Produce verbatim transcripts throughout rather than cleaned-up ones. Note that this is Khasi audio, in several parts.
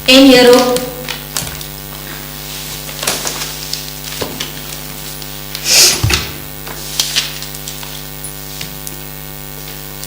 Yn ïaroh.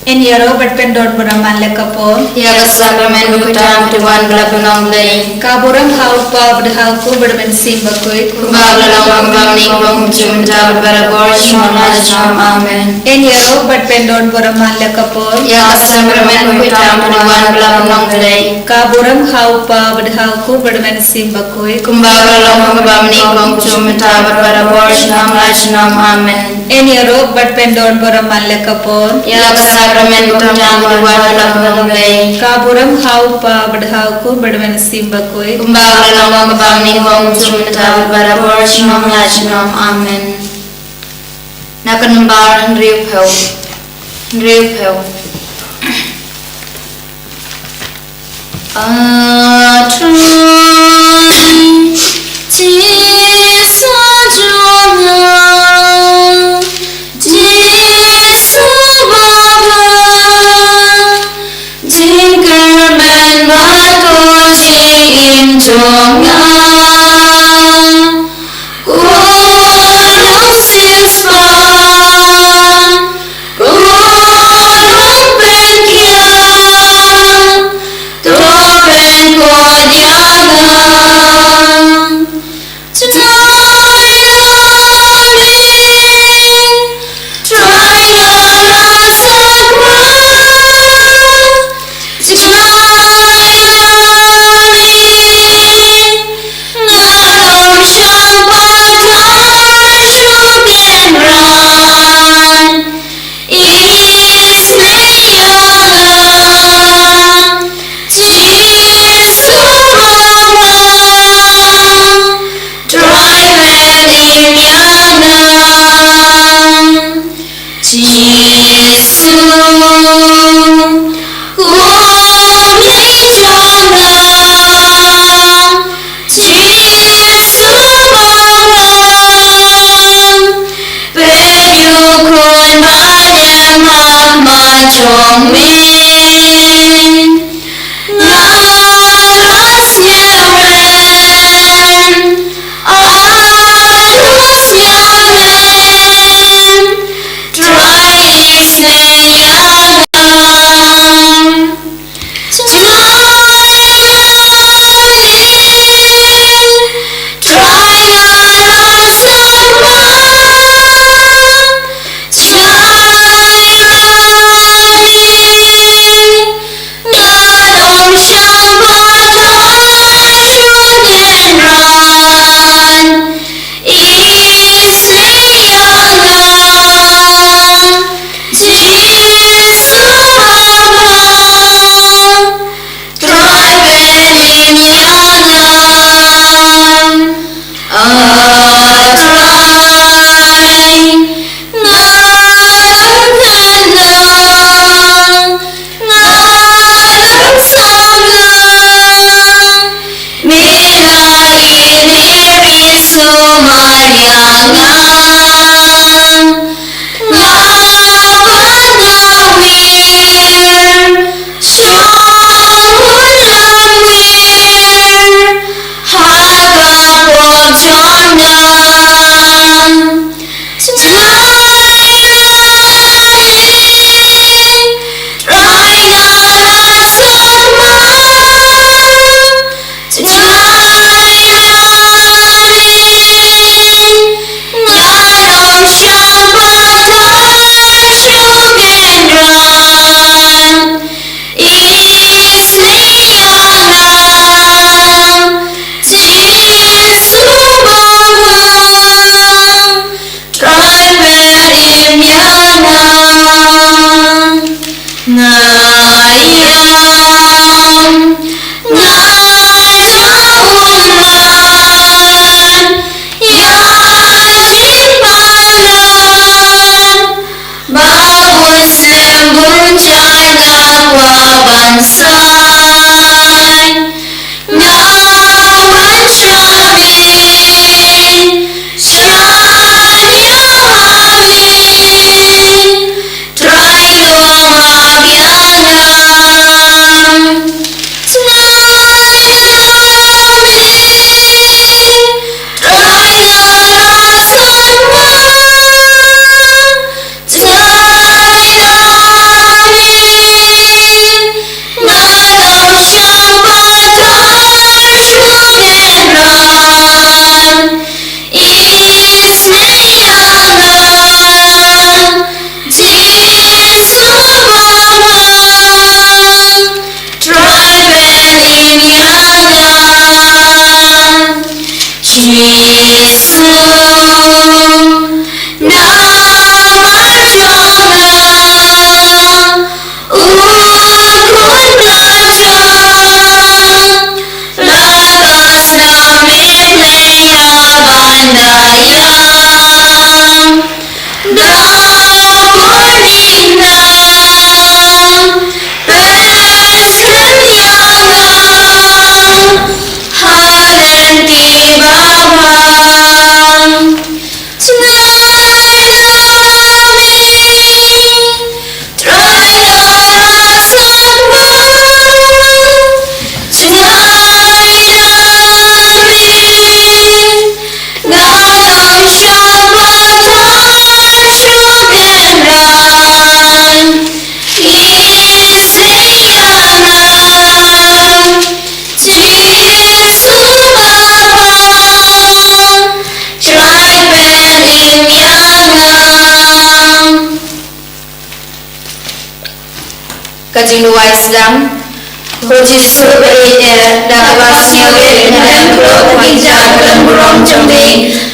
Yn ïaroh bad pyndon burom man la ka por. Ïa ka sakramen ba khuid tam, ba dei wan ba la pynlong Blei. Ka burom ha u Kpa bad ha u Khun bad u Mynsiem Bakhuid. Kumba la long ha kaba bynta, kumjuh mynta bad barabor, junom la junom. Amen. Yn ïaroh bad pyndon burom man la ka por. Ïa ka sakramen ba khuid tam, ba dei wan ba la pynlong Blei. Ka burom ha u Kpa bad ha u Khun bad u Mynsiem Bakhuid. Kumba la long ha kaba bynta, kumjuh mynta bad barabor, junom la junom. Amen. Yn ïaroh bad pyndon burom man la ka por. Ïa ka sakramen ba khuid tam, ba dei wan ba la pynlong Blei. Ka burom ha u Kpa bad ha u Khun bad u Mynsiem Bakhuid. Kumba la long ha kaba bynta, kumjuh mynta bad barabor, junom la junom. Amen. Na ka nombar hynriewphew. Hynriewphew. A Trai Jisu jong nga, Jisu Baba, jingkyrmen bad ka jingim jong nga. Ko long shisha, ko long pynkhia, to pynkoit ïa nga. Trai ïa ngi, Trai ïa la sakma. Trai ïa ngi, nga dang shang bad ka shu kynran. Isynei ïa nga, Jisu Baba, Trai ïa ngi, ïa nga. Jisu, ko Blei jong nga, Jisu Baba, pynïoh khun ba ïam ha khmat jong me. Nga la sngewrem, nga la sngewrem, Trai isynei ïa nga. Trai ïa ngi, Trai ïa la sakma. Trai ïa ngi, nga dang shang bad ka shu kynran. Isynei ïa nga, Jisu Baba, Trai pynïoh ïa nga. A Trai, nga dang khynnah, nga dang samla, me la ïeit, me la ïeit sumar ïa nga. Nga ban da wir, shong hun lam wir ha ka pop jong nga. Trai ïa ngi, Trai ïa la sakma. Trai ïa ngi, Jingduwai sdang. Ko Jisu ba ïeit, da kaba sngewrit nga don khyndiat ka jingburom jong me.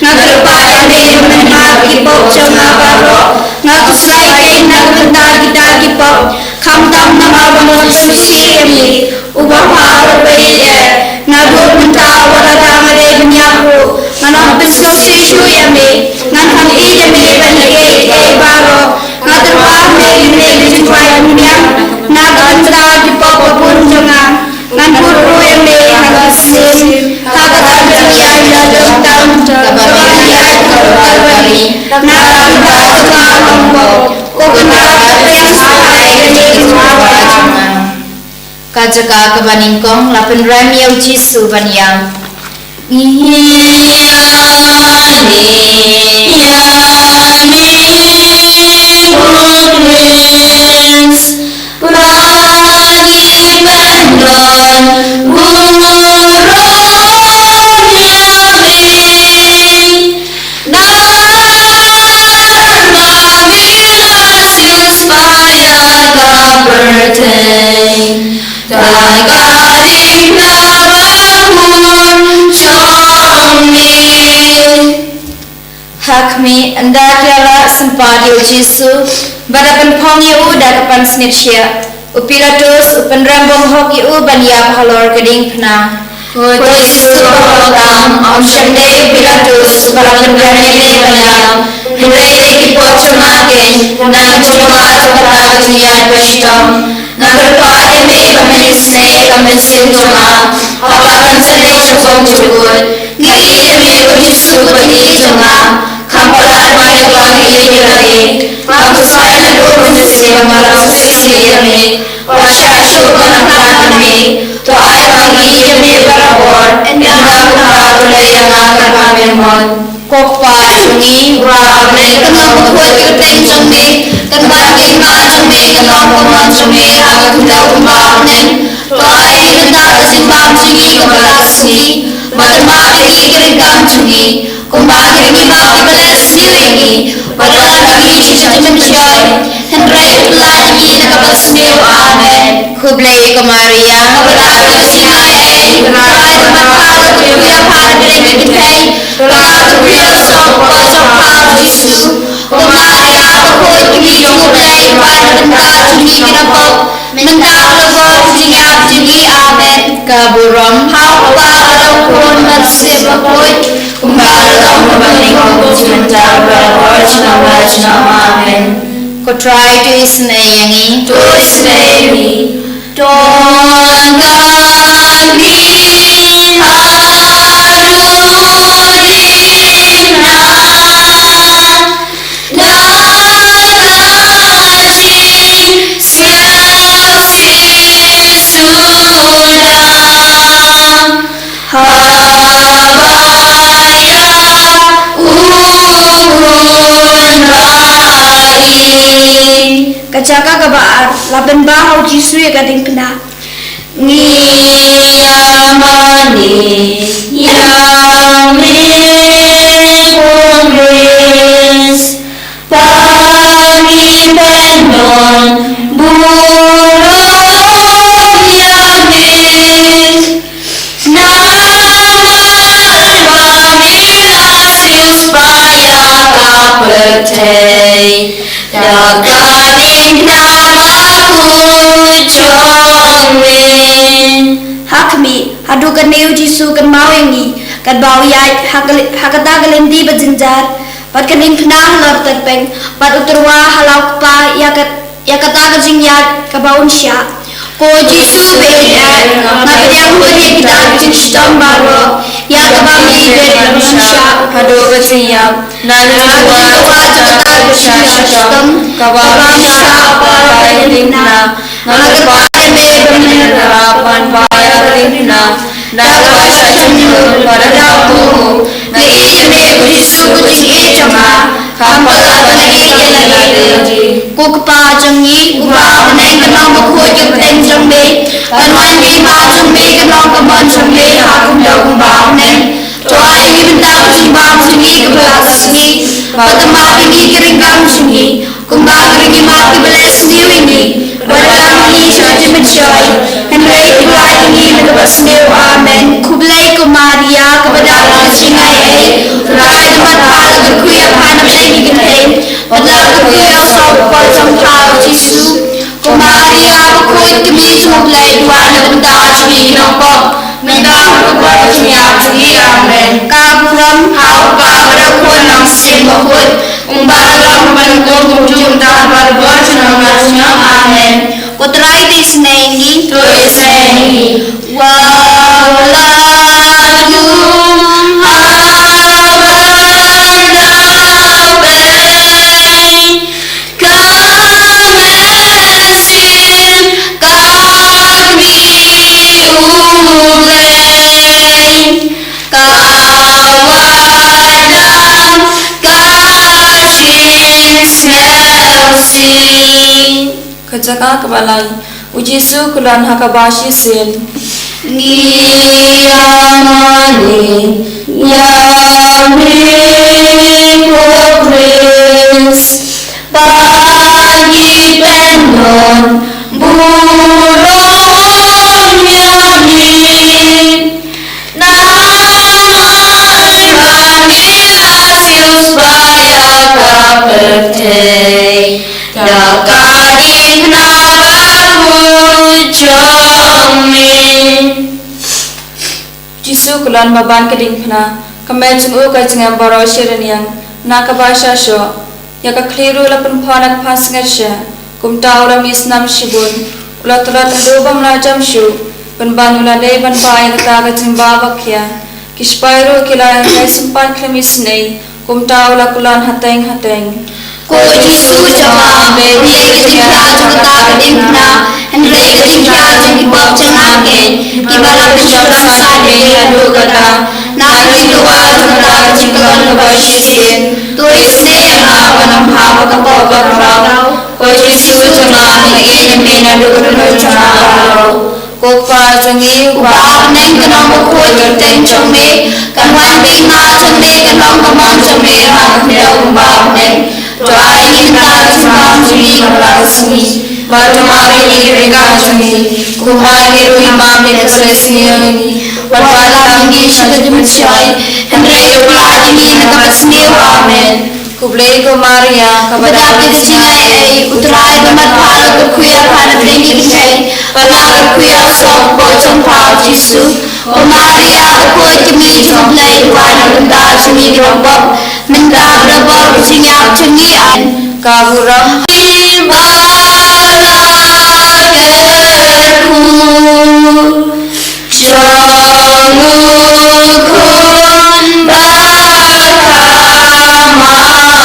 Nga kyrpad ïa me ban map ki pop jong nga baroh. Nga khuslai kein na ka bynta kita ki pop, khamtam namar ba nga ïohi ïa me. U Baha uba ïeit, nga duh mynta wat lada nga dei bniah ruh, ngan ym pynsngewsih shuh ïa me. Ngan khang ïeit ïa me ban ïa kiei kiei baroh. Nga kyrpad ïa me, ïa me, ïa me, ïa me, na ka bynta ki pop ba bun jong nga. Ngan bud ruh ïa me ha ka mynsiem, ha kata ka jingïaid na ka bynta kaba me ïaid ha ka Kalbari. Na ka bynta jong nga, ko Kynrad, pynïaid ïa me, ko Kynrad. Ka jaka kaba nyngkong, la pynrem ïa u Jisu ban ïam. Ngi ïa, ngi ïa, ngi ïa, ba ngi pyndonkam burom ïa me. Namar ba me la siewspah ïa ka pyrthei, da ka ïing kaba bun jong me. Ha khmih, ynda ki la sympat ïa u Jisu bad da pynphong ïa u da ka pansngiat shiah, u Pilatus u pynrem bymhok ïa u ban ïap halor ka diengphna. Ko Jisu, ko Kynrad, ym shym dei u Pilatus uba la pynrem ïa me ban ïam, hynrei dei ki pop jong nga kein na ka bynta jong kata ka jingïaid bashitom. Nga kyrpad ïa me ba men isynei ïa ka mynsiem jong nga haba ngan sa leit sha ka jingkut. Nga ïeit ïa me, ko Jisu, ko Baieit jong nga. Kham palat ban ïa kaba nga ïeit ïa lade, nga khuslai naduh mynmiet ba nga la sngewsih ïa me. Wat shah shuh ban ym khlad ïa me. To ai ba nga ïeit ïa me barabor, ynda kumba to leh ïa nga katba me mon. Ko Kpa jong ngi uba ha bneng, kan long bakhuid ka kyrteng jong me. Kan wan ka hima jong me, kan long ka mon jong me ha ka khyndew kumba ha bneng. To ai ïa ngi mynta ka jingbam jong ngi kaba la ka sngi. Bad to map ïa ngi ki ryngkang jong ngi, kumba ngi map ïa kiba la sniew ïa ngi. Wat la ïa ngi sha ka jingmynjur, hynrei to pynlait ïa ngi na ka bangsniew. Amen. Khublei ko Maria, kaba dap ïa ka jingaiei, U Trai u don bad pha, to ïoh ïa pha hapdeng ki kynthei, bad to ïoh ïa u song u kpoh jong pha, u Jisu. Ko Maria bakhuid, kmie jong U Blei, pynban na ka bynta jong ngi kiba pop, mynta bad ha ka por jingïap jong ngi. Amen. Ka burom ha U Kpa bad ha U Khun bad ha U Mynsiem Bakhuid, kumba ka long, kumba ka long, kumba ka long, mynta bad ha ka por jong ngi. Amen. Ko Trai to isynei ïa ngi. To isynei ïa ngi. Don ka khmih haduh dei na, da ka jingsiewsih suda, haba ïap u Khun Baieit. Ka jaka kaba ar, la pynbha ha u Jisu ïa ka diengphna. Ngi ïa mane ïa me, ko Khrist, ba ngi pyndonkam burom ïa me. Namar ba me la siewspah ïa ka pyrthei, da ka diengphna bakhuid jong me. Ha khmih, haduh katne u Jisu u kynmaw ïa ngi, katba u ïaid ha ka li-, ha kata ka lynti bajynjar, bad ka diengphna halor tyrpeng, bad u tyrwa ha la u Kpa ïa ka, ïa kata ka jingïaid kaba un shah. Ko Jisu baieit, nga pdiang ha phi kita ki jingshitom baroh, ïa kaba me bad un shah haduh ka jingïap. Naduh ka jingïap jong kata ka jingshitom kaba me shah ha ka diengphna, nga kyrpad ïa me ba men ïarap ban pynbha ïa ka diengphna. Da ka bishar jong u, bad da u, nga ïeit ïa me ko Jisu ko Jingïeit jong nga, kham palat ban ïeit ïa lade. Ko Kpa jong ngi uba ha bneng, kan long bakhuid ka kyrteng jong me, kan wan ka hima jong me, kan long ka mon jong me ha ka khyndew kumba ha bneng. To ai ïa ngi mynta ka jingbam jong ngi kaba la ka sngi, bad to map ïa ngi ki ryngkang jong ngi, kumba ngi ruh ngi map ïa kiba la sniew ïa ngi, Khublei ko Maria, kaba dap ka jingaiei, U Trai u don bad pha, la kyrkhu ïa pha na pdeng ki kynthei, bad la kyrkhu ïa u saw u kpoh jong pha, U Jisu. Ko Maria bakhuid, ka Kmie jong U Blei, duwai na ka bynta jong ngi ki nongpop, mynta bad ha ka por jingïap jong ngi. Amen. Ka burom ha U Kpa bad ha U Khun bad ha U Mynsiem Bakhuid, kumba ha la ka por bad kumjuh mynta bad ha ka por junom junom. Amen. Ko Trai to isynei ïa ngi. To isynei ïa ngi. Wat la dum ha ban da beiñ, ka mynsiem ka Kmie U Blei, ka wad dang ka jingsngewsih. Ka jaka kaba lai, U Jisu u kylon ha kaba shisien. Ngi ïa mane ïa me ko Khrist, ba ngi pynlong burom ïa me. Namar ba me la siewspah ïa ka pyrthei da ka diengphna bakhuid jong me. Jisu u kylon ba ban ka diengphna, ka met jong u ka jingem baroh shi rynïeng, na kaba sha shoh ïa ka khlieh ruh la pynpha na ka pansngiat sha. Kumta u la mih snam shibun, u la tlot haduh bym lah jam shuh, pynban u la dei ban bah ïa kata ka jingbah ba khia. Ki sipai ruh ki la ïai sympat khlem isynei, kumta u la kylon hateng hateng. Ko Jisu jong nga, me dei ka jingkhiah jong kata ka diengphna, hynrei ka jingkhiah jong ki pop jong nga kein, kiba la pynshong sah ïa me haduh katta. Na ka jingdawa jong kata ka jingkylon kaba shisien, to isynei ïa nga, ba nga ym hap ha ka pop bakhraw. Ko Jisu jong nga, nga ïeit ïa me naduh ka dohnud jong nga baroh. Ko Kpa jong ngi uba ha bneng, ka nong bakhuid ka kyrteng jong me, kan wan ka hima jong me, kan long ka mon jong me ha ka khyndew kumba ha bneng. To ai ïa ngi mynta ka jingbam jong ngi kaba la ka sngi, bad to map ïa ngi ki riewkam jong ngi, kumba ngi ruh ngi map ïa kiba sngewsih ïa ngi. Wat lam ïa ngi sha ka jingpynshoi, hynrei to pynlah ïa ngi na kaba sniew. Amen. Khublei ko Maria, kaba dap ka jingaiei, U Trai u don bad pha, la kyrkhu ïa pha na pdeng ki kynthei, bad la kyrkhu ïa u saw u kpoh jong pha, U Jisu. Ko Maria bakhuid, ka Kmie jong U Blei, duwai na ka bynta jong ngi ki nongpop, mynta bad ha ka por jingïap jong ngi. Amen. Ka burom ba la kyrkhu jong U Khun bad ka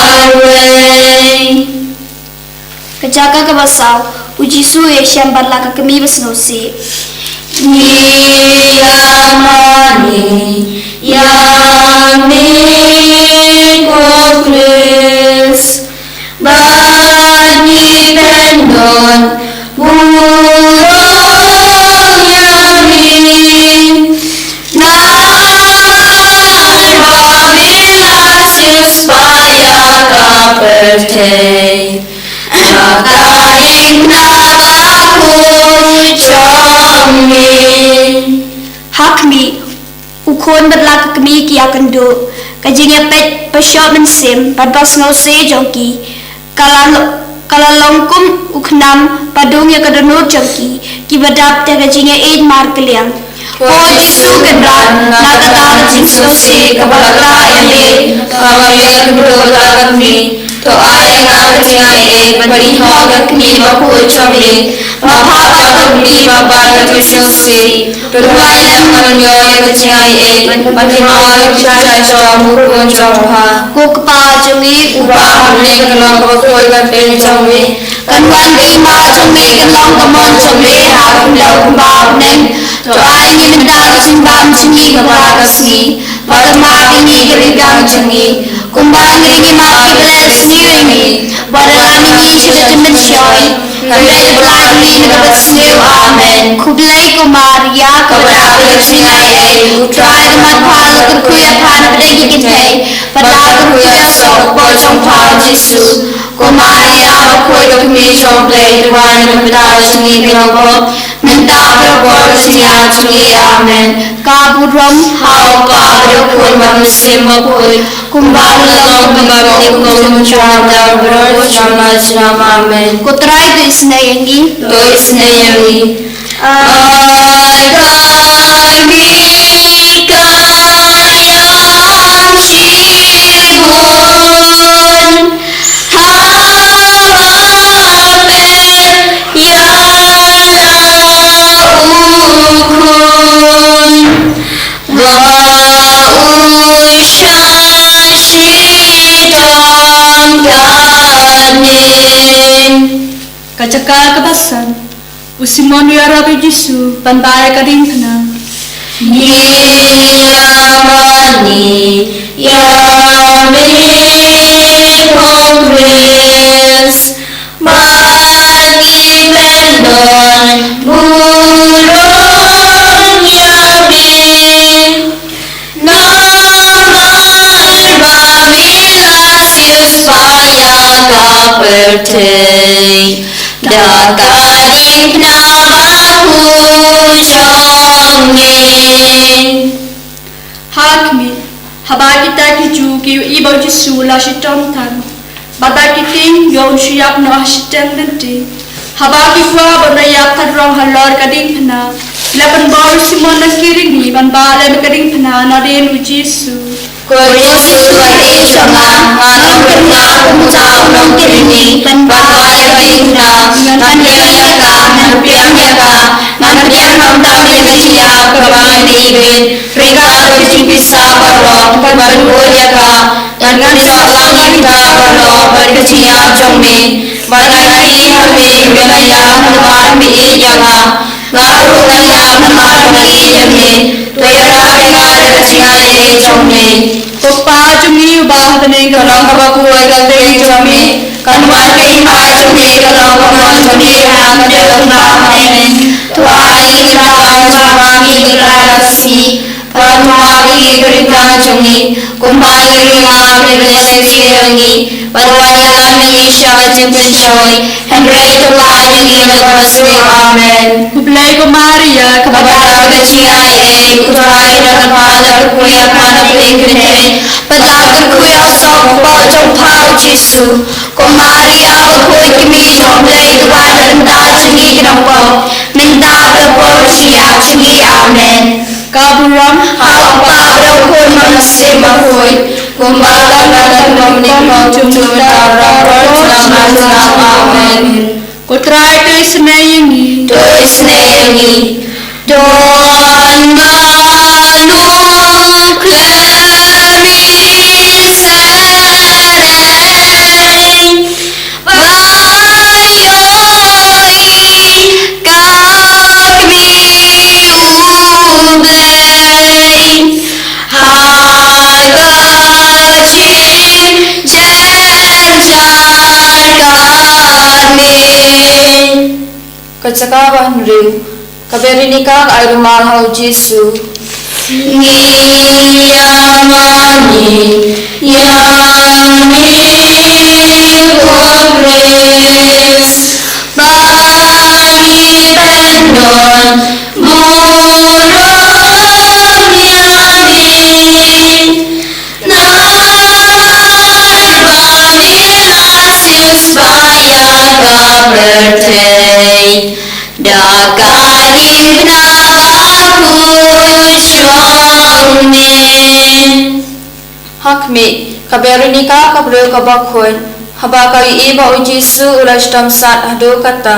Marwei. Ka jaka kaba saw, U Jisu u ïashem bad la ka kmie basngewsih. Ngi ïa mane ïa me ko Khrist, ba ngi pynlong burom ïa me. Namar ba me la siewspah ïa ka pyrthei da ka diengphna bakhuid jong me. Ha khmih, U Khun bad la ka kmie ki ïakynduh, ka jingïapeit bashoh mynsiem bad basngewsih jong ki, ka la, ka la long kum u khnam ba dung ïa ka dohnud jong ki, kiba dap da ka jingïaieit markylliang. Ko Jisu Kynrad, na kata ka jingsngewsih kaba la kah ïa me, kaba me ïakynduh ha la ka kmie, to ai ïa nga ka jingaiei ban ïehnoh ïa ka kmie bakhuid jong me. Map ha ka kmie ba ban ka jingsngewsih. To duwai lem ban ïoh ïa ka jingaiei ban ïehnoh ïa ka jingshai jong U Khun jong pha. Ko Kpa jong ngi uba ha bneng, kan long kaba khuid ka kyrteng jong me. Kan wan ka hima jong me, kan long ka mon jong me ha ka khyndew kumba ha bneng. To ai ïa ngi mynta ka jingbam jong ngi kaba la ka sngi. Bad to map ïa ngi ki riewkam jong ngi, Kumba ngi ring ïa ma ki ba la sniew ïa ngi, wat ïalam ïa ngi sha ka jingmynshoi, hynrei wat ïalam ïa ngi na kaba sniew. Amen. Khublei ko Maria, kaba dap ïa ka jingaiei, U Trai u don bad pha, la kyrkhu ïa pha na pdeng ki kynthei, bad la kyrkhu ïa u soh u kpoh jong pha U Jisu. Ko Maria bakhuid, ka kmie jong U Blei, duwai na ka bynta jong ngi ki nongpop, mynta bad ha ka por ka jingïap jong ngi. Amen. Ka burom ha U Kpa bad ha U Khun bad ha U Mynsiem Bakhuid, kumba ka la long, kumba ka dei, kumjuh, mynta bad baroh, junom la junom. Amen. Ko Trai to isynei ïa ngi. To isynei ïa ngi. Ai ka mih ka ïam shibun, haba pher ïa la u khun, ba u shah shitom katne. Ka jaka kaba san. U Simon u ïarap ïa u Jisu ban bah ïa ka diengphna. Ngi ïa mane ïa me ko Khrist, bad ngi pyndon burom ïa me. Namar ba me la siewspah ïa ka pyrthei da ka diengphna bakhuid jong me. Ha khmih, haba kita ki Jiw ki ïohi ba u Jisu u la shitom than, bad da ki tieng ïoh un shu ïap noh ha shiteng lynti. Haba ki kwah ban da ïap thadrang halor ka diengphna, ki la pynbor u Simon na ki ryngi ban bah lem ïa ka diengphna nadien u Jisu. Ko Jisu, Blei jong nga, nga ong ïa me, kum uta u nongkyrkhu, ban bah ïa ka diengphna, ngan pdiang ïa ka, ngan pdiang ïa ka, ngan pdiang khamtam ïa ka jingïap kaba me ibit, ryngkat bad ka jingpisa baroh, ban bud ïa ka. Ngan pynïoh lang ïa kita baroh bad ka jingïap jong me, bad ngan ïeh ha me ba me ïap namar me ïeit ïa nga. Nga ruh nga ïap namar nga ïeit ïa me. To ïarap ïa nga da ka jingaiei jong me. Ko Kpa jong ngi uba ha bneng, ka long kaba khuid ka kyrteng jong me. Kan wan ka hima jong me, ka long ka mon jong me ha ka bneng kumba ha bneng. To ai ïa ngi mynta u kam jong ngi kaba ïa ka sngi. Bad to map ïa ngi ki ryngkat jong ngi, kumba ngi ruh ngi map ïa kiba leh sniew ïa ngi. Bad wat ïalam ïa ngi sha ka jingpynshoi, hynrei to pynïap ïa ngi na kaba sniew. Amen. Khublei ko Maria, kaba dap ïa ka jingaiei, U Trai u don bad pha, la kyrkhu ïa pha na pdeng ki kynthei, bad la kyrkhu ïa u soh u kpoh jong pha U Jisu. Ko Maria bakhuid, ka kmie jong U Blei, to duwai na ka bynta jong ngi ki nongpop, mynta bad ha ka por ka jingïap jong ngi. Amen. Ka burom ha U Kpa bad ha U Khun bad ha U Mynsiem Bakhuid, kumba ka la long, kumba ka dei, kumjuh, mynta bad baroh junom la junom. Amen. Ko Trai to isynei ïa ngi. To isynei ïa ngi. Don ba u Khlem Sereng ba ïohi ka kmie U Blei ha ka jingjynjar ka kmie. Ka jaka ba hynriew. Ka Berenika ka ai rumal ha U Jisu. Ngi ïa mane ïa me ko Khrist, ba ngi pyndon burom ïa me. Namar ba me la siewspah ïa ka pyrthei da ka diengphna bakhuid jong me. Ha khmih, ka Berenika ka briew kaba khuid, haba ka ïohi ba U Jisu u la shitom sat haduh katta,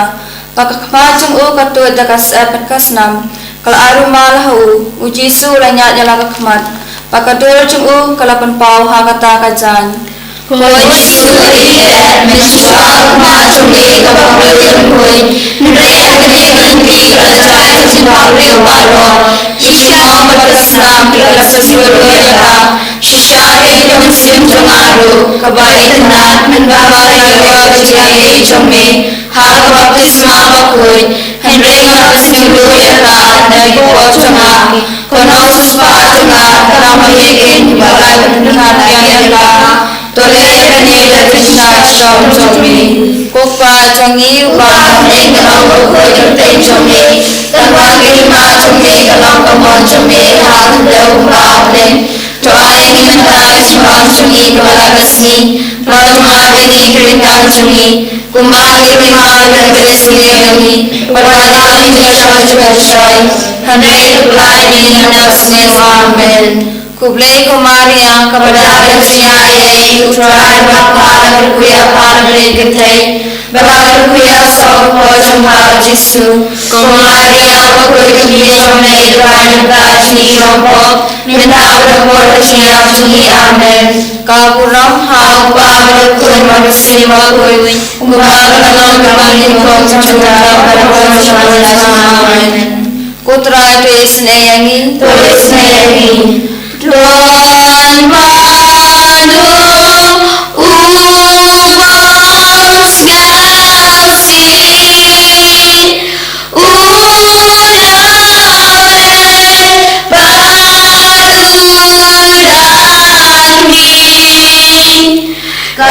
ba ka khmat jong u ka tuid da ka syep bad ka snam, ka la ai rumal ha u. U Jisu u la ñiad ïa la ka khmat, bad ka dur jong u ka la pynpaw ha kata ka jaiñ. Ko Jisu, ïeit, mynshuwa ka khmat jong me kaba briew khuid, hynrei ha kane ka lynti ka la jia ka jingpynpaw briew baroh, ka jingong bad ka snam Ki la sngewthuh ïa ka. Shisha ïa ka mynsiem jong nga ruh kaba itynnad mynba nga la ïoh ïa ka jingaiei jong me ha ka baptisma bakhuid. Hynrei nga la sngewthuh ïa ka da ki pop jong nga. Ko Nongsiewspah jong nga, khnang ba ïa kiba la pynpynhap ïa ka, to leh ïa kane da ka jingsngew jong me. Ko Kpa jong ngi uba ha bneng, ka long ka kyrteng jong me. Kan wan ka hima jong me, ka long ka mon jong me ha khyndew kumba ha bneng. To ai ïa ngi mynta ka jingbam jong ngi kaba la ka sngi. Bad to map ïa ngi ki ryngkang jong ngi, kumba ngi ruh ngi map ïa kiba sngewsih ïa ngi. Bad wat ai ngi sha ka jingpynshoi, hynrei to pyllait ïa ngi na ka bsniew. Amen. Khublei ko Maria, kaba dap da ka jingaiei, U Trai u don bad pha, bad kyrkhu ïa pha ha bneng ki kynthei, bad kyrkhu ïa ka soh ka por jong pha, U Jisu. Ko Maria, bakhuid, ka kmie jong U Blei, to ai ïa ngi mynta ka jingjngai pop, mynta bad ha ka por ka jingïap jong ngi. Amen. Ka burom ha U Kpa bad ha U Khun bad ha U Mynsiem Bakhuid, kumba ka la long, kumba ka la long, kumba ka la long, kumba ka la long, kumba ka la long. Amen. Ko Trai to isynei ïa ngi. To isynei ïa ngi. Don bad u Baptisma, u la leh bad u da ngi. Ka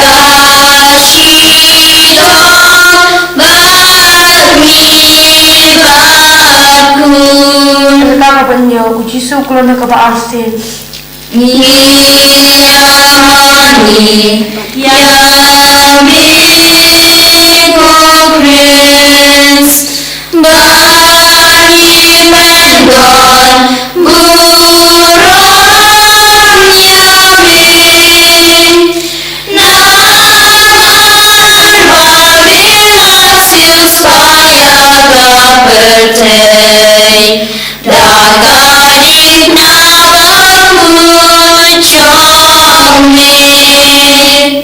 shitom bad ngi bakhun. Ka kaba nyngkong, U Jisu u khlun ha kaba arsien. Ngi ïa mane ïa me ko Khrist, ba ngi pyndonkam burom ïa me. Namar ba me la siewspah ïa ka pyrthei da ka dikna bakhuid jong me.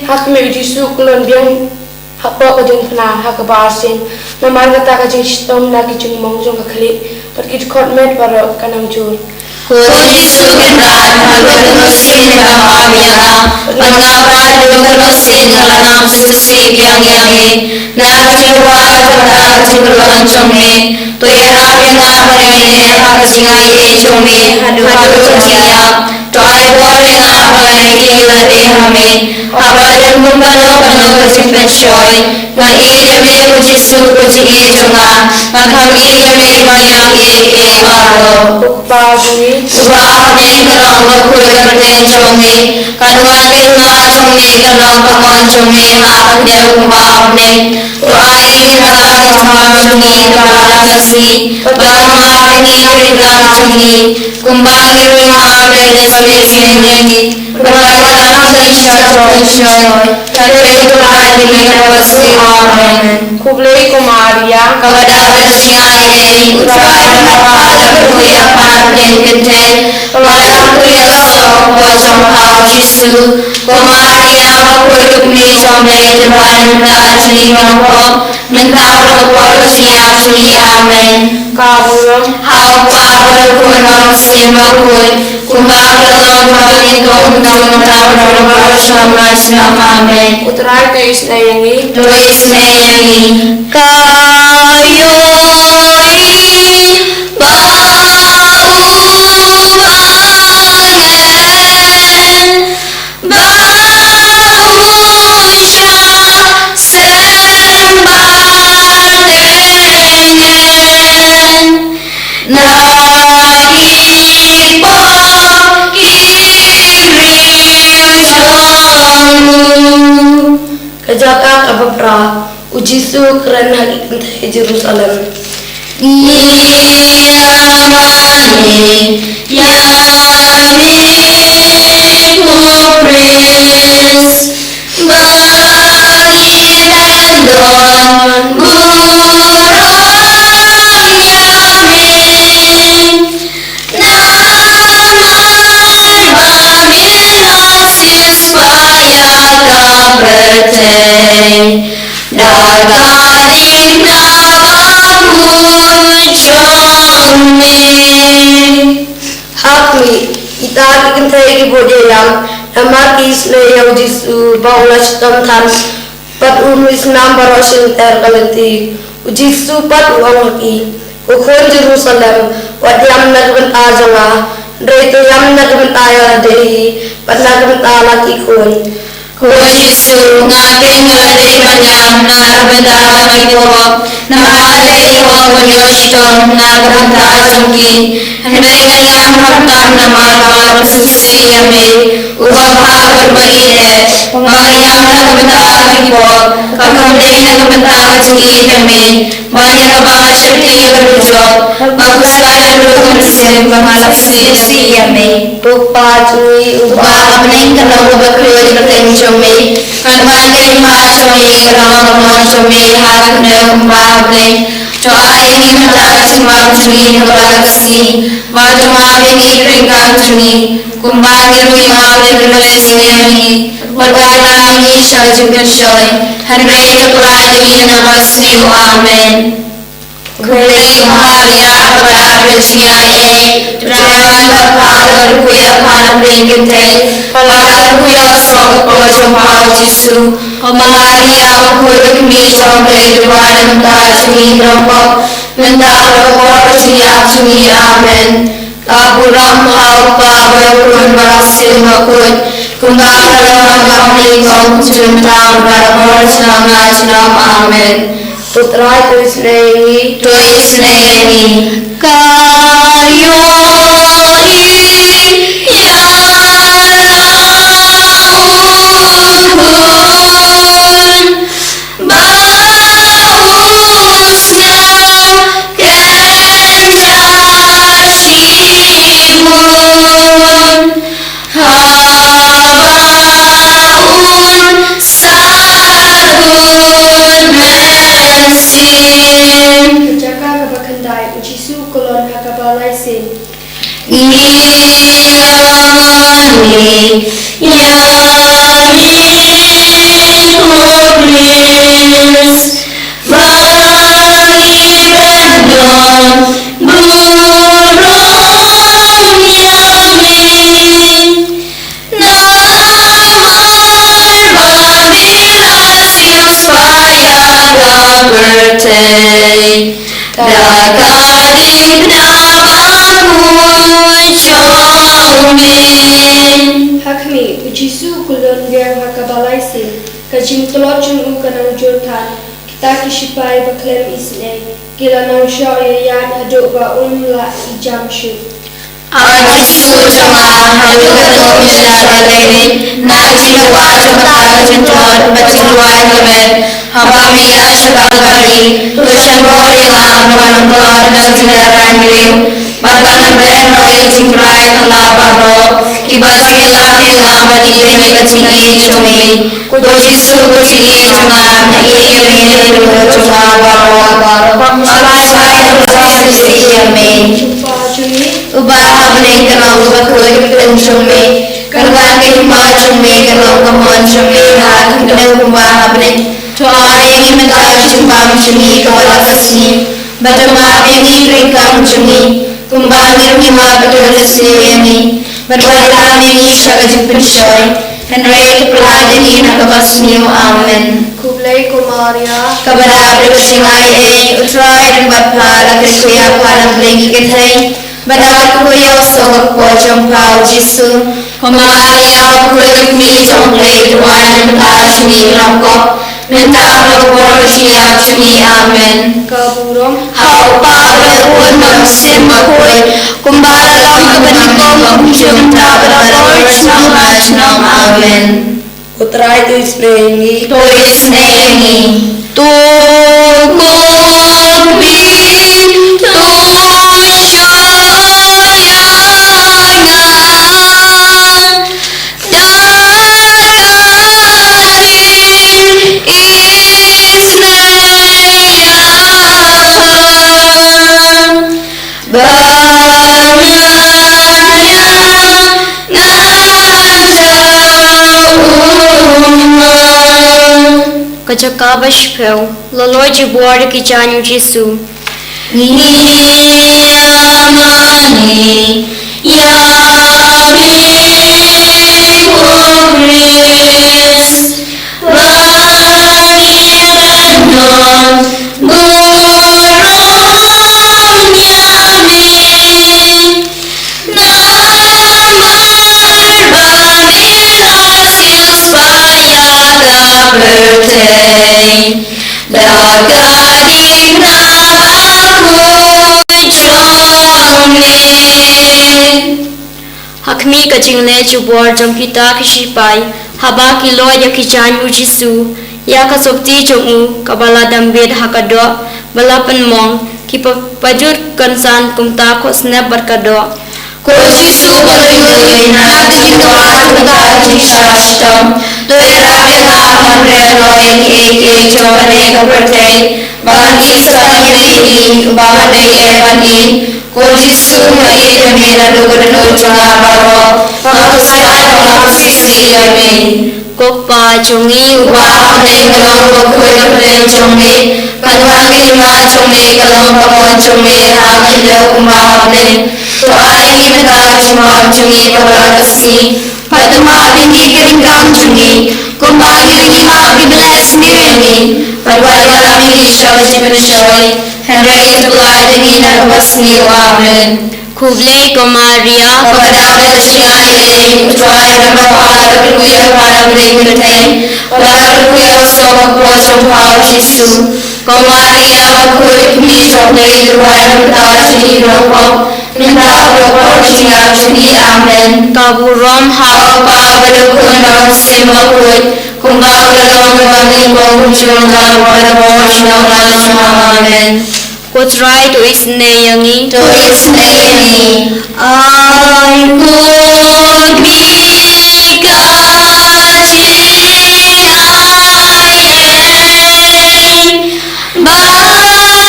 Ha khmih, U Jisu u khlun biang hapoh ka diengphna ha kaba arsien. Namar kata, ka jingshitom na ki jingmong jong ka khlieh bad ki dkhot met baroh kan nang jur. Ko Jisu Kynrad, haduh katno sien me la map ïa nga, bad nga pat haduh katno sien nga la nang sngewsih biang ïa me. Na ka jingkwah bad ka jingpynlong jong me, to ïarap ïa nga ban ïaineh ha ka jingaiei jong me haduh ka jingïap. To ai bor ïa nga ba ngan ïaid lade ha me, haba don kumno kumno ka jingpynshoi. Nga ïeit ïa me ko Jisu ko jingïeit jong nga. Nga kham ïeit ïa me ban ïaineh ïa baroh. Ko Kpa jong ngi uba ha bneng, ka long ka kyrteng jong me. Kan wan ka hima jong me, kan long ka mon jong me ha khyndew kumba ha bneng. To ai ïa ngi mynta ka jingbam jong ngi kaba la ka sngi. Bad to map ïa ngi ki ryngkang jong ngi, kumba ngi ruh ngi map ïa kiba sngewsih ïa ngi. Bad wat ïalam ïa ngi sha ka jingpynshoi, hynrei to pyllait ïa ngi na ka bsniew. Amen. Khublei ko Maria, kaba dap da ka jingaiei, U Trai u don bad pha, bad kyrkhu ïa pha ha bneng ki kynthei, bad kyrkhu ïa ka soh ka por jong pha, U Jisu. Ko Maria, bakhuid, ka kmie jong U Blei, to pyndonkam burom ïa me. Mynta bad ha ka por ka jingïap jong ngi. Amen. Ka burom ha U Kpa bad ha U Khun bad ha U Mynsiem Bakhuid, kumba ka la long, kumba ka la long, kumba ka la long, mynta bad ha ka por ka jingïap jong ngi. Amen. U Trai to isynei ïa ngi. To isynei ïa ngi. Ka ïohi ba u Bangeh ba u shah sem bad tyngen na ki pop ki briew jong u. Ka jaka kaba phra. U Jisu u kren ha ki kynthei Jerusalem. Ngi ïa mane ïa me ko Khrist, ba ngi pyndonkam burom ïa me. Namar ba me la siewspah ïa ka pyrthei da ka dikna bakhuid jong me. Ha khmih, Da ki kynthei ki bud ïa ïam, namar ki isynei ïa u Jisu ba u la shitom than, bad u mih snam baroh shi lynter ka lynti. U Jisu pat u ong ha ki, ko khun Jerusalem, wat ïam na ka bynta jong nga, hynrei to ïam na ka bynta ïa lade hi, bad na ka bynta la ki khun. Ko Jisu, nga keiñ nga la dei ban ïam na ka bynta la ki baroh, namar ka dei ïa nga ban ïoh shitom na ka bynta jong ki. Hynrei nga ïam khamtam namar ba nga sngewsih ïa me, uba bha bad uba ïeit, ba nga ïam na ka bynta la ki baroh, kam dei na ka bynta ka jingïeit ïa me. Ban ïa kaba nga sheptieng ïa ka dujok, nga khuslai haduh ka mynsiem ba nga la sngewsih ïa me. Ko Pa jong ngi uba ha bneng, ka long kaba kyrduh ïa ka kyrteng jong me. Kan wan ka hima jong me, kan long ka mon jong me ha ka khyndew kumba ha bneng. To ai ïa ngi mynta ka jingbam jong ngi kaba la ka sngi. Bad to map ïa ngi ki ryngkang jong ngi, kumba ngi ruh ngi map ïa ki ba la sngewsih ïa ngi. Wat ïalam ïa ngi sha ka jingpynshoi, hynrei to pynlait ïa ngi na ka basniew. Amen. Khublei ko Maria, kaba dap da ka jingaiei, U Trai u don bad pha, pha dei kaba ïaroh ha ki kynthei, bad pha dei kaba ïasoh ka por jong pha, U Jisu. Ko Maria, ko khuid ka kmie jong U Blei, to duwai namar jong ngi ki kyndonkam, mynta bad ha ka por ka jingïap jong ngi. Amen. Ka burom ha U Kpa bad ha U Khun bad ha U Mynsiem Bakhuid, kumba ka la long ha kaba nyngkong, kumjuh mynta bad barabor junom la junom. Amen. U Trai to isynei ïa ngi. To isynei ïa ngi. Ka ïohi ïa la u khun ba u sñiaw kynja shibun, haba un saduh mynsiem. Ka jaka kaba khyndai, U Jisu u kyllon ha kaba lai sien. Ngi ïa mane ïa me ko Khrist, ba ngi ban don burom ïa me. Namar ba me la siewspah ïa ka pyrthei, da ka diengphna bakhuid jong me. Ha khmih, U Jisu u kyllon biang ha kaba lai sien. Ka jingtlot jong u ka nang jur than. Kita ki sipai ba khlem isynei ki la nang shoh ïaid haduh ba um lah ijam shuh. A Jisu jong nga, haduh katno me shah leh leh na ka jingdawa jong kata ka jingtlot bad jingduwai ka met? Haba me ïaid sha Kalbari, to shon bor ïa nga ba ngan tlot na ka jingïaid rangli, bad ba ngan beh noh ïa ka jingtrai kylla baroh kiba sngewlem ïa nga bad ïa ka jingïeit jong me. Ko Jisu, ko jingïeit jong nga, nga ïeit ïa me, ïa ka dohnud jong nga baroh. Nga ïeit ïa me. Uba ha bneng, ka long kaba khuid ka kyrteng jong me. Kan wan ka hima jong me, kan long ka mon jong me ha ka khyndew kumba ha bneng. To ai ïa ngi mynta ka jingbam jong ngi kaba la ka sngi. Bad to map ïa ngi ki ryngkang jong ngi, kumba ngi ruh ngi map ïa ki ba la sniew ïa ngi. Bad wat lam ïa ngi sha ka jingpynshoi, hynrei to pynlait ïa ngi na kaba sniew. Amen. Khublei ko Maria, kaba dap da ka jingaiei, U Trai u don bad pha, la kyrkhu ïa pha na pdeng ki kynthei, bad da ka kyrkhu ïa u soh ka kpoh jong pha, U Jisu. Ko Maria, ko khuid ka kmie jong U Blei, duwai namar jong ngi ki kyndonkam, mynta bad ha ka por ka jingïap jong ngi. Amen. Ka burom ha U Kpa bad ha U Khun bad ha U Mynsiem Bakhuid, kumba la long ha kaba nyngkong, kumjuh mynta bad barabor junom la junom. Amen. U Trai to isynei ïa ngi. To isynei ïa ngi. To kyrkhu, to shah ïa nga da ka jingisynei ïa pha, ba ngan ïaid na ka ummat. Ka jaka ba shiphew. La lait jubor da ki jaiñ U Jisu. Ngi ïa mane ïa me pyrthei, da ka diengphna bakhuid jong me. Ha khmih, ka jingleh jubor jong kita ki shipai, haba ki lait ïa ki jaiñ u Jisu, ïa ka sopti jong u kaba la dam bit ha ka doh ba la pynmong, ki pa-, pajut kynsan kumta khohsnep bad ka doh. Ko Jisu, ko Jisu, na ki twa kumta jingshah shitom, to ïarap ïa nga, hynrei leh ïa kiei kiei jong kane ka pyrthei, ba ngan ïeit sah ïa me, uba dei eh ban ïeit. Ko Jisu, nga ïeit ïa me naduh ka dohnud jong nga baroh, nga khuslai ba nga sngewsih ïa me. Ko Kpa jong ngi uba ha bneng, ka long bakhuid ka kyrteng jong me, kan wan ka hima jong me, ka long ka mon jong me ha khyndew kumba ha bneng. To ai ïa ngi mynta ka jingbam jong ngi kaba la ka sngi, bad to map ïa ngi ki riewkam jong ngi, kumba ngi ruh ngi map ïa kiba leh sniew ïa ngi, bad wat ïalam ïa ngi sha ka jingpynshoi, hynrei to pynlait ïa ngi na kaba sniew. Amen. Khublei ko Maria, kaba dap da ka jingaiei, U Trai u don bad pha, la kyrkhu ïa pha na bneng kynthei, bad la kyrkhu ïa u soh ka kpoh jong pha u Jisu. Ko Maria bakhuid, khmih jong U Blei, to duwai ïa ngi kita ki nongpop, mynta bad ha ka por jingïap jong ngi. Amen. Ka burom ha U Kpa bad U Khun bad U Mynsiem Bakhuid, kumba ka la long, kumba ka la long, kumjuh mynta bad ha ka por jingïap. Amen. Ko Trai, to isynei ïa ngi. To isynei ïa ngi. Ai kut bika jingaiei ba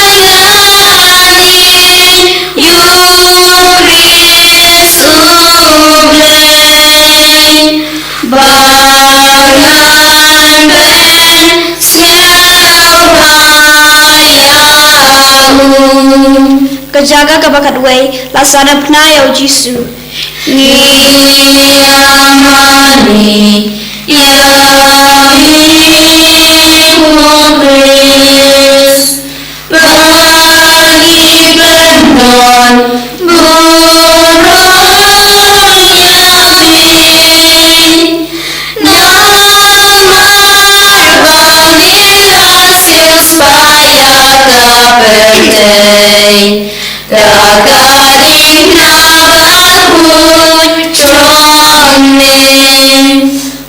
ïa ngi ïoh ris U Blei, ba ngan beh sngewbha ïa u. Ka jaka kaba khatwei, la sah na phna ïa u Jisu. Ngi ïa mane ïa me ko Khrist, ba ngi kyndon burom ïa me. Namar ba me la siewspah ïa ka pyrthei da ka diengphna bakhuid jong me.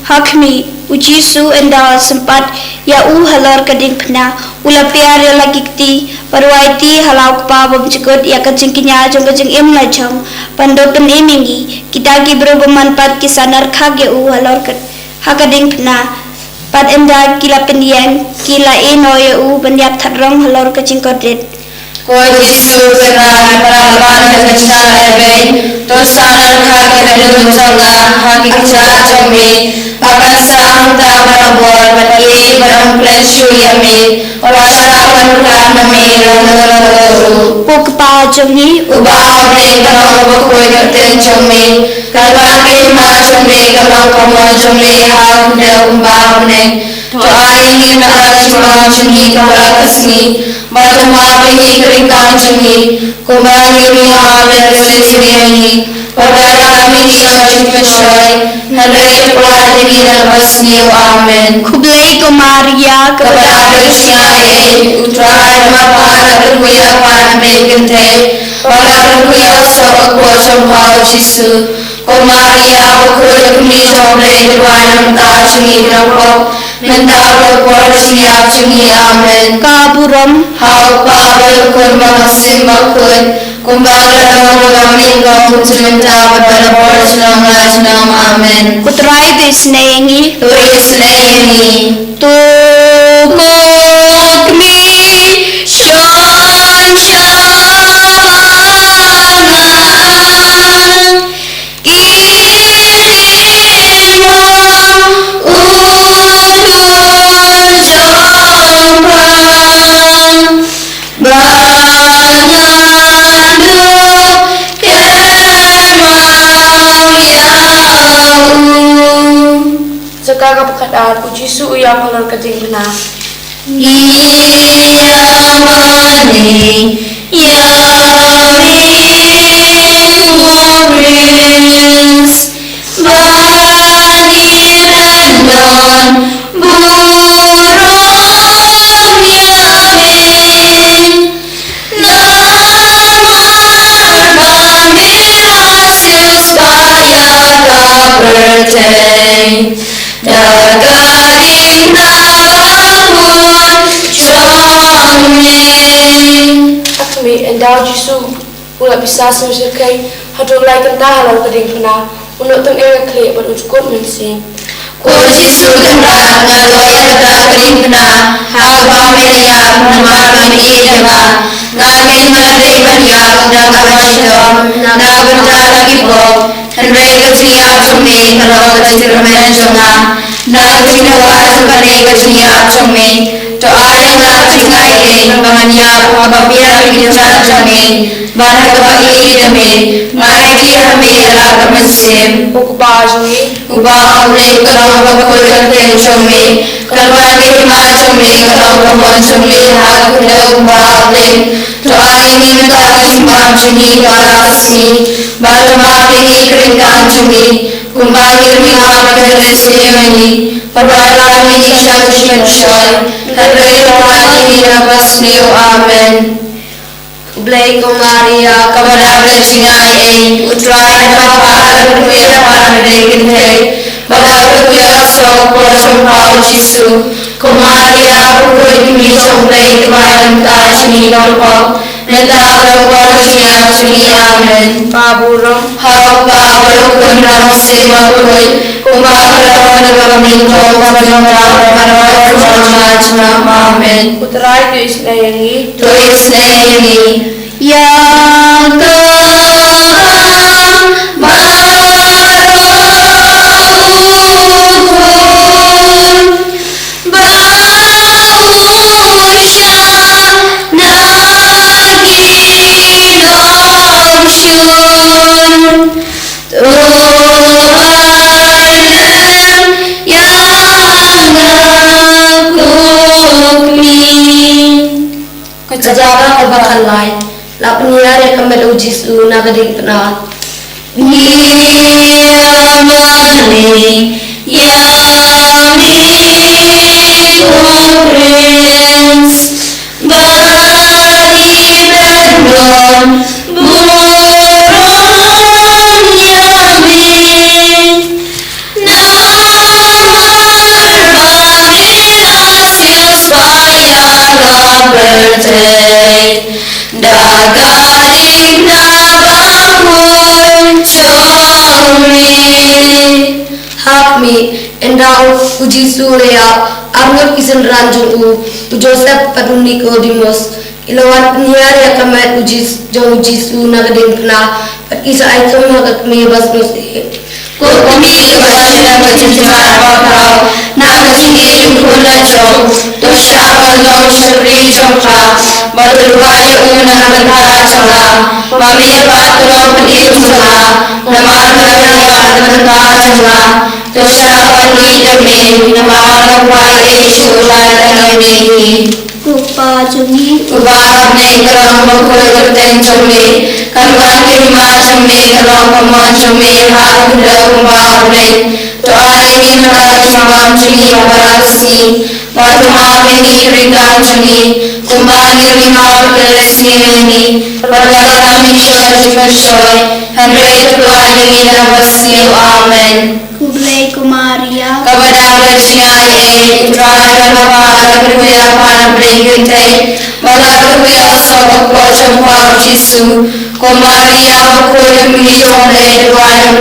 Ha khmih, u Jisu ynda u la sympat ïa u halor ka diengphna, u la piar ïa la ki kti, bad u aiti ha la U Kpa bymjukut ïa ka jingkñia jong ka jingim lajong, ban da pynim ïa ngi kita ki briew bymman pat, ki sa narkhak ïa u halor ka, ha ka diengphna. Bad ynda ki la pynïeng, ki la ïehnoh ïa u ban ïap that rong halor ka jingkordit. Ko Jisu, Trai, para ban ha ka jingshah ïa beiñ, to sa narkhak ïa ka dohnud jong nga ha ka kjat jong me, ba kan sah hangta barabor, bad ïeit bad ym klet shuh ïa me. Wat shah ban pynlong ïa me, la ka la ka ruh. Ko Kpa jong ngi, uba ha bneng, ka long bakhuid ka kyrteng jong me, kan wan ka hima jong me, ka long ka mon jong me ha khyndew kumba ha bneng. To ai ïa ngi mynta ka jingbam jong ngi kaba la ka sngi, bad to map ïa ngi ki riewkam jong ngi, kumba ngi ruh ngi map ïa kiba sngewsih ïa ngi, bad wat ïalam ïa ngi sha ka jingpynshoi, hynrei to pynlait ïa ngi na kaba sniew. Amen. Khublei ko Maria, kaba dap da ka jingaiei, U Trai u don bad pha, la kyrkhu ïa pha na bneng kynthei, bad la kyrkhu ïa u soh ka kpoh jong pha u Jisu. Ko Maria bakhuid, khmih jong U Blei, to duwai ïa ngi kita ki nongpop, mynta bad ha ka por jingïap jong ngi. Amen. Ka burom ha U Kpa bad U Khun bad U Mynsiem Bakhuid, kumba ka la long, kumba ka la long, kumjuh mynta bad ha ka por jong la junom. Amen. Ko Trai, to isynei ïa ngi. To isynei ïa ngi. To khmih shon sha ba nga. Ki ri mo u jong pha, ba ngan duh kyrmai ïa u. Jaka kaba khatar, u Jisu u ïap halor ka diengphna. Ngi ïa mane ïa me ko Khrist, ba ngi kyndon burom Da u Jisu u la pisa sngewsih hato u la ïakynta halor ka diengphna, u nongthymmai ka khlieh bad u jukut mynsiem. Ko Jisu Kynrad, nga la ïoh ïa kata ka diengphna ha kaba me la ïap, namar ba me ïeit ïa nga. Nga keiñ nga dei ban ïap da kaba shitom na ka bynta ki pop. Hynrei ka jingïap jong me ka long ka jingkyrmen jong nga. Na ka jingdawa jong kane ka jingïap jong me, to ai ïa nga ka jingaiei ba ngan ïap ha baroh ki jingïap jong me, bad ha kaba ïeit ïa me. Nga aiti ha me ïa la ka mynsiem. U Kpa jong ngi uba ha bneng, ka long bakhuid ka kyrteng jong me. Kan wan ka hima jong me, kan long ka mon jong me ha ka khyndew kumba ha bneng. To ai ïa ngi mynta ka jingbam jong ngi kaba la ka sngi, bad to map ïa ngi ki ryngkang jong ngi, kumba ngi ruh ngi map ïa ki ryngkang jong ngi. Bad wat lam ïa ngi sha ka jingpynshoi, hynrei to pynïaid ïa ngi na kaba sniew. Amen. Khublei ko Maria, kaba dap da jingaiei, U Trai u don bad pha, la kyrkhu ïa pha na ka bneng kynthei, bad la kyrkhu ïa ka soh ka por jong pha U Jisu. Ko Maria bakhuid, kmie jong U Blei, to duwai ïa ngi ki kynthei jong ngi kiba pop, mynta bad ha ka por jong ka jingïap jong ngi. Amen. Ba burom ha U Kpa, bad ha U Khun, bad ha U Mynsiem Bakhuid, kumba ka la long ha kaba nyngkong, bad mynta bad ha ka por jong ka jingïap. Amen. U Trai to isynei ïa ngi. To isynei ïa ngi. Ïa ka baroh u khun ba u shah na ki nongshun. To ai lem ïa nga ko kmie. Ka jaka kaba khatlai. La pynhiar ïa ka met U Jisu na ka diengphna. Ngi ïa mane ïa me ko Khrist, ba ngi pyndonkam burom ïa me. Namar ba me la siewspah ïa ka pyrthei da ka diengphna bakhuid jong me. Ha khmih, ynda u Jisu u la ïap, arngut ki synran jong u, u Joseph bad u Nikodimos, ki la wan pynhiar ïa ka met u Jis-, jong u Jisu na ka diengphna, bad ki sa ai kum ha ka kmie ba sngewsih. Ko kmie kaba shem ka jingthrang bakhraw na ka jingïeit u khun la jong, to shah ban long shakri jong pha, bad to duwai ïa u na ka bynta jong nga, ba me pat to long pynim jong nga, namar nga la ïap na ka bynta jong nga. To shah ban ïeit ïa me, namar nga kwah ïeit shuh lada ïa me hi. Ko Kpa jong ngi uba ha bneng, ka long bakhuid ka kyrteng jong me, kan wan ka hima jong me, kan long ka mon jong me ha ka khyndew kumba ha bneng. To ai ïa ngi mynta ka jingbam jong ngi kaba la ka sngi, bad to map ïa ngi ki ryngkang jong ngi, kumba ngi ruh ngi map ïa ki ba sniew ïa ngi, bad wat lam ïa ngi sha ka jingpynshoi, hynrei to duwai ïa ngi na kaba sniew. Amen. Khublei ko Maria, kaba dap da jingaiei, U Trai u don bad pha, la kyrkhu ïa pha na ka bneng kynthei, bad la kyrkhu ïa ka soh ka por jong pha U Jisu. Ko Maria bakhuid, kmie jong U Blei, to duwai ïa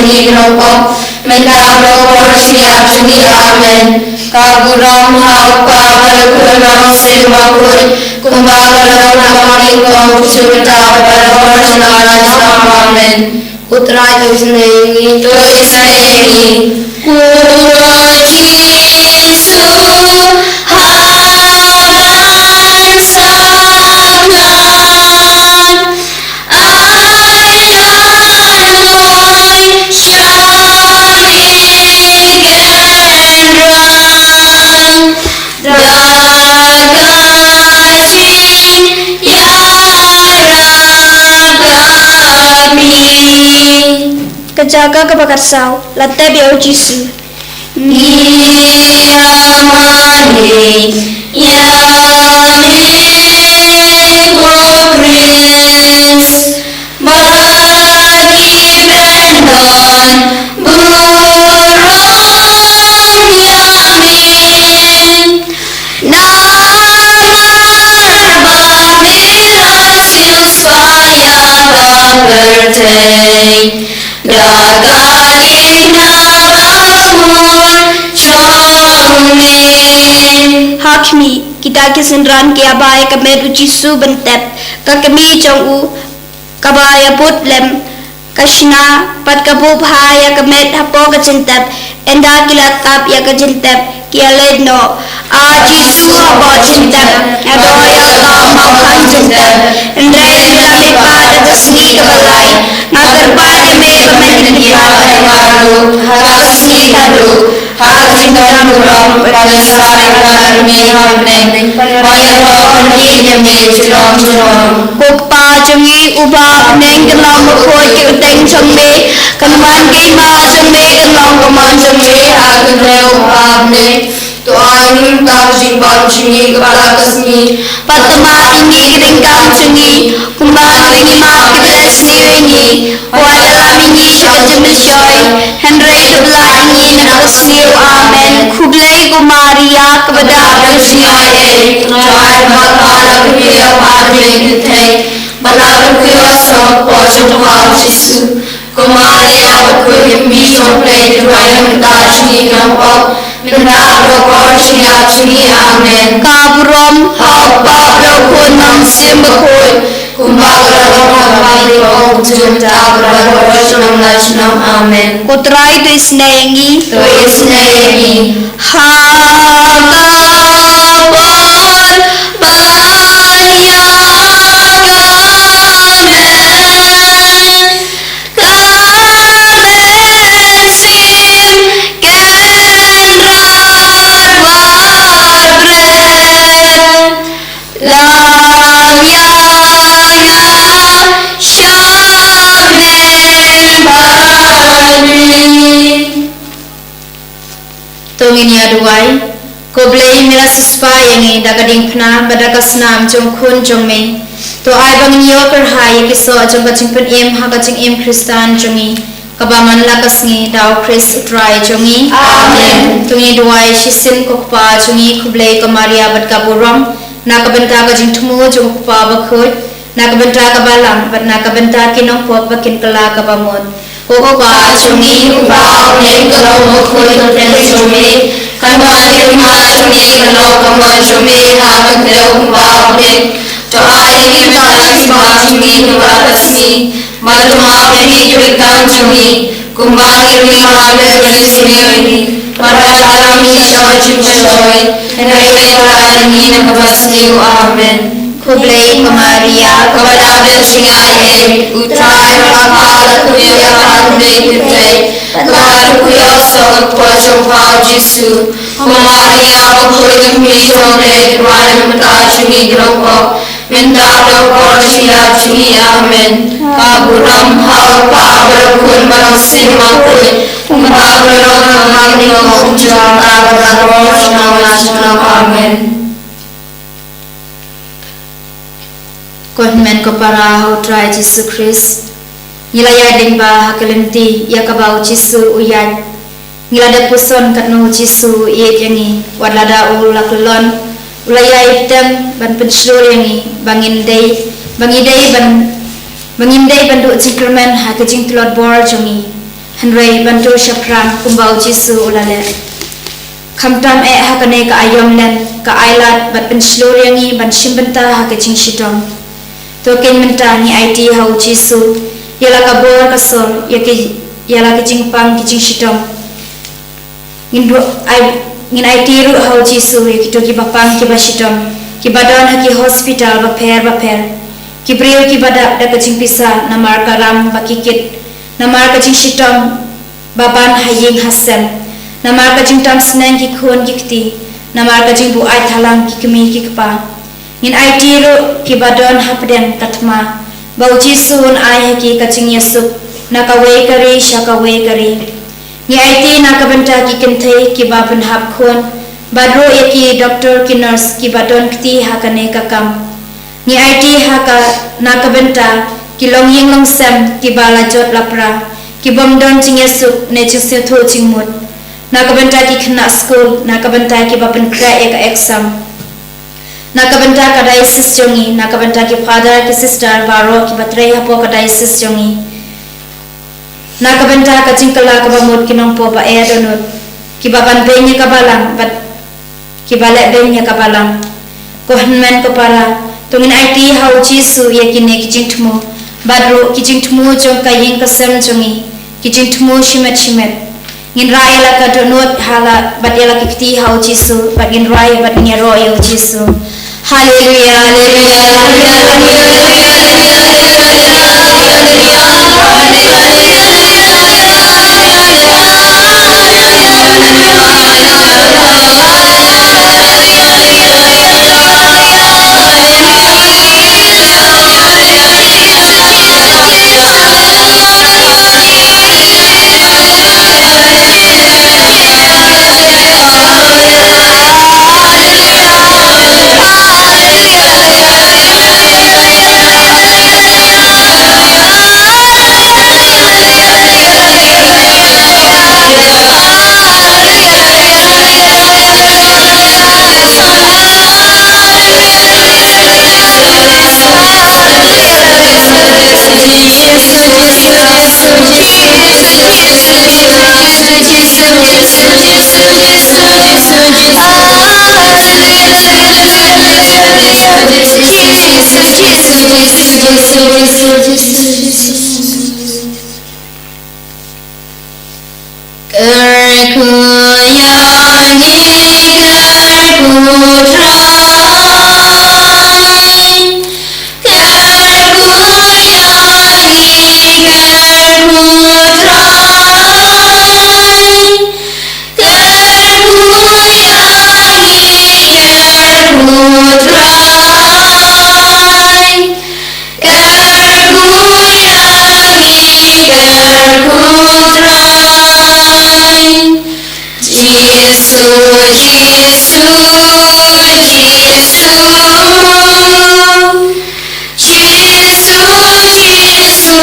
ngi ki nongpop, mynta bad ha ka por jong ka jingïap jong ngi. Amen. Ka burom ha U Kpa, bad ha U Khun, bad ha U Mynsiem Bakhuid, kumba ka la long ha kaba nyngkong, kumjuh mynta bad ha ka por jong ka jingïap. Amen. U Trai to isynei ïa ngi. To isynei ïa ngi. Ko Jisu haban sa kha, ai lad moi sha ïing Kynrad. Da ka jingïarap ka kmie. Ka jaka kaba khatsaw, la tep ïa U Jisu. Ngi ïa mane ïa me ko Khrist, ba ngi pyndonkam burom ïa me. Namar ba me la siew Te da ka ïing na ba mut jong me. Ha khmih, kita ki synran ki ïa bai ka met u Jisu ban tep. Ka kmie jong u kaba ïa bud lem ka shna bad ka buh bha ïa ka met hapoh ka jingtep. Ynda ki la tap ïa ka jingtep, ki ïa leit noh. A Jisu, hapoh jingtep nga doh ïa ka, mo khang jingtep. Hynrei ynda me pat da ka sngi kaba lai, nga kyrpad ïa me ba men ïa me ha ka sngi kaba lai. Ha ka sngi kaba lai, ha ka jingdon burom, ba la sah ïa ka me ha bneng, ba ïa ka ïa me junom junom. Ko Kpa jong ngi uba ha bneng, kan long bakhuid ka kyrteng jong me, kan wan ka hima jong me, kan long ka mon jong me ha ka khyndew kumba ha bneng. To ai ngi mynta ka jingbam jong ngi kaba la ka sngi. Bad tymmen ïa ngi ki ryngkang jong ngi, kumba ngi map ïa kiba la sniew ïa ngi. Wat ïalam ïa ngi sha ka jingmynshuwa, hynrei to pynlah ïa ngi na ka sniew. Amen. Khublei ko Maria, kaba dap da ka jingaiei, U Trai u don bad phi ha bneng, bad la kyrkhu ïa u soh ka por jong pha u Jisu. Ko Maria, bakhuid ka kmie jong U Blei, to duwai ïa ngi mynta jong ngi ki nongpop, mynta bad ha ka por jingïap jong ngi. Amen. Ka burom ha U Kpa bad ha U Khun bad ha U Mynsiem Bakhuid, kumba ka la long ha kaba bun, mynta bad ha ka por jong ngi la junom. Amen. Ko Trai to isynei ïa ngi. To isynei ïa ngi. Ha ka por ba ïa ka met ka mynsiem kynrad bad bret. Lam ïa nga sha me bad me. To ngin ïa duwai. Ko Blei, me la siewspah ïa ngi da ka diengphna bad da ka snam jong u Khun jong me. To ai ba ngin ïoh kyrhai ïa ki soh jong ka jingpynim ha ka jingim Khristan jong ngi, kaba man la ka sngi da u Khrist u Trai jong ngi. Amen. To ngin duwai shisien. Ko Kpa jong ngi, khublei ko Maria bad ka burom, na ka bynta ka jingthmu jong U Kpa Bakhuid, na ka bynta ka balang bad na ka bynta ki nongpop ba kin kylla kaba mut. Ko Kpa jong ngi uba ha bneng, kan long bakhuid ka kyrteng jong me, kan wan ka hima jong me, kan long ka mon jong me ha ka khyndew kumba ha bneng. To ai ïa ngi mynta ka jingbam jong ngi kaba la ka sngi, bad to map ïa ngi ki ryngkang jong ngi, kumba ngi ruh ngi map ïa ki ba la sniew ïa ngi, bad wat ïalam ïa ngi sha ka jingmynshuwa, hynrei to pynlah ïa ngi na kaba sniew. Amen. Khublei ko Maria, kaba dap da ka jingaiei, U Trai u don bad phi ha bneng, bad la kyrkhu ïa u soh ka por jong pha u Jisu. Ko Maria, bakhuid ka kmie jong U Blei, to duwai ïa ngi mynta jong ngi ki nongpop, mynta bad ha ka por jingïap jong ngi. Amen. Ka burom ha U Kpa bad ha U Khun bad ha U Mynsiem Bakhuid, kumba ka la long ha kaba bun, mynta bad ha ka por jong ngi la junom. Amen. Ko hynmen ko para ha U Trai Jisu Khrist, ngi la ïaid lyngba ha ka lynti ïa kaba u Jisu u ïaid. Ngi la dep puson katno u Jisu u ïeit ïa ngi, wat lada u la kyllon, u la ïai bteng ban pynshlur ïa ngi, ba ngin dei, ba ngi dei ban, ba ngin dei ban duh jingkyrmen ha ka jingtlot bor jong ngi, hynrei ban duh shaphrang kumba u Jisu u la leh. Khamtam eh ha kane ka aïom lem, ka ailad bad pynshlur ïa ngi ban shim bynta ha ka jingshitom. To kein mynta ngi aiti ha u Jisu ïa la ka bor ka sor, ïa ki, ïa la ki jingpang ki jingshitom. Ngin duh ai, ngin aiti ruh ha u Jisu ïa kito kiba pang kiba shitom, kiba don ha ki hospital bapher bapher, ki briew kiba dap da ka jingpisa namar ka ram ba ki kit, namar ka jingshitom ba ban ha ïing ha sem, namar ka jingtam sneng ki khun ki kti, namar ka jingbuaid thalang ki kmie ki kpa. Ngin aiti ruh kiba don hapdeng ka thma, ba u Jisu un ai ha ki ka jingïasuk na kawei ka ri sha kawei ka ri. Ngi aiti na ka bynta ki kynthei kiba pynhap khun, bad ruh ïa ki doktor ki nurse kiba don kti ha kane ka kam. Ngi aiti ha ka, na ka bynta ki longïing longsem kiba la jot la pra, kibym don jingïasuk ne jingsngewthuh jingmut. Na ka bynta ki khynnah skul, na ka bynta kiba pynkhreh ïa ka exam. Na ka bynta ka diocese jong ngi, na ka bynta ki father ki sister baroh kiba trei hapoh ka diocese jong ngi. Na ka bynta ka jingkylla kaba mut ki nongpop ba eh dohnud, kiba ban beiñ ïa ka balang bad kiba leh beiñ ïa ka balang. Ko hynmen ko para, to ngin aiti ha u Jisu ïa kine ki jingthmu, bad ruh ki jingthmu jong ka ïing ka sem jong ngi, ki jingthmu shimet shimet. Ngin rah ïa la ka dohnud ha la, bad ïa la ki kti ha u Jisu, bad ngin rwai bad ngin ïaroh ïa u Jisu. Haleluya, haleluya, haleluya, haleluya, haleluya, haleluya, haleluya, haleluya. Kyrkhu ïa ngi, kyrkhu Trai. Kyrkhu ïa ngi, kyrkhu Trai. Kyrkhu ïa ngi, kyrkhu Trai. Kyrkhu ïa ngi, kyrkhu Trai. Jisu, Jisu, Jisu. Jisu, Jisu,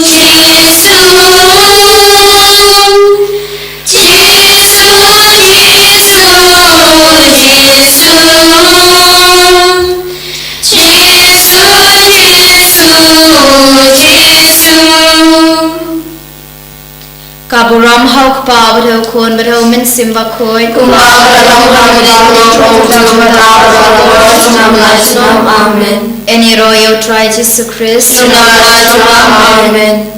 Jisu. Jisu, Jisu, Jisu. Jisu, Jisu, Jisu. Ka burom ha u Kpa bad ha u Khun bad ha u Mynsiem Bakhuid. Kumba ka la long ha kaba nyngkong, kumjuh mynta bad ha baroh snem la snem. Amen. Yn ïaroh ïa u Trai Jisu Khrist. Junom la junom. Amen.